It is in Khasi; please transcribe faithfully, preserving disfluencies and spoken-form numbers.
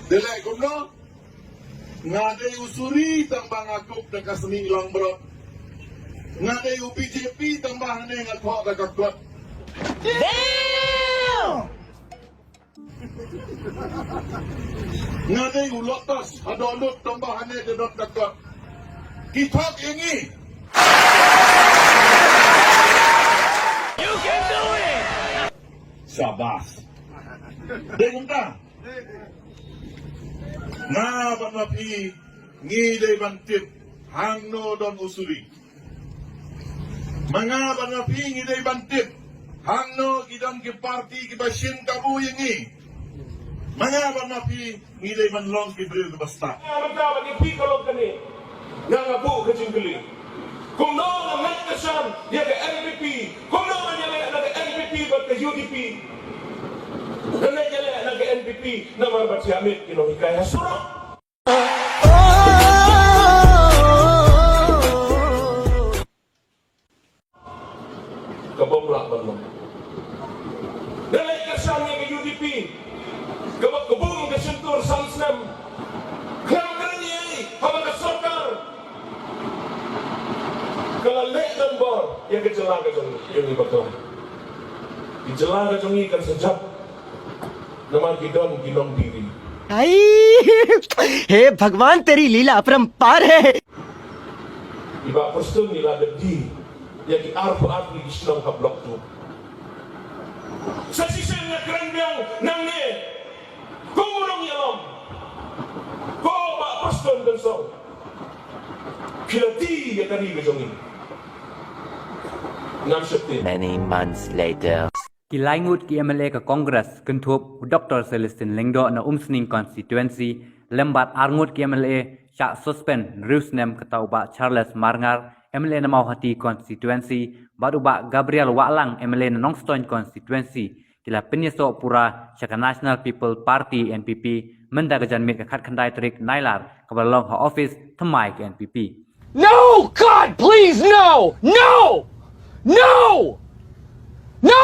Te leh kumno? Nga dei u suri tang ba nga kup da ka snieh langbrot. Nga dei u B J P tang ba hangne nga thoh da ka kot. Nga dei u lotus haduh lut tang ba hangne da don ka kot. Ki thok ïa ngi. Shabash. Dei kumta. Nga bad ma phi ngi dei ban tip hangno don u suri. Ma nga bad ma phi ngi dei ban tip hangno ki don ki parti kiba shim kabu ïa ngi. Ma nga bad ma phi ngi dei ban long ki briew kiba stad. Nga mynta bad ïa phi ka long kane. Nga nga buh ka jingkylli. Kumno nga ngeit kyrshan ïa ka N P P? Kumno nga ïaleh na ka N P P bad ka U D P? Nga ngeit ïaleh na ka N P P namar ba thiah miet ki nonghikai ha surok. Ka bym lah ban long. Nga leh kyrshan ïa ka U D P kaba kbum ka shyntur san snem. Khlem kren ei ei haba ka sorkar ka la leh donbor ïa ka jylla ka jong ngi bakla. Ka jylla ka jong ngi kan sa jop namar ki don ki nongdiri. आई हे भगवान, तेरी लीला अपरंपार है। I Bah Prestone i la dep die ïa ki arphew arphew ki shnong ha Block two. Sa shisien nga kren biang nangne, ko u nongïalam, ko Bah Prestone Tynsong, phi la die ïa ka ri ka jong ngi. Ngam sheptieng. Many months later. Ki lai ngut ki M L A ka Congress kynthup u Doctor Celestine Lyngdoh na Umsning Constituency lem bad ar ngut ki M L A shah suspend hynriew snem, kata u Bah Charles Marngar, M L A na Mawhati Constituency, bad u Bah Gabriel Wahlang, M L A na Nongstoiñ Constituency, ki la pynïasoh pura sha ka National People Party, N P P, mynta ka janmiet ka khatkhyndai tarik Nailar, kaba la long ha office thymmai ka N P P. No! God, please, no! No! No! No!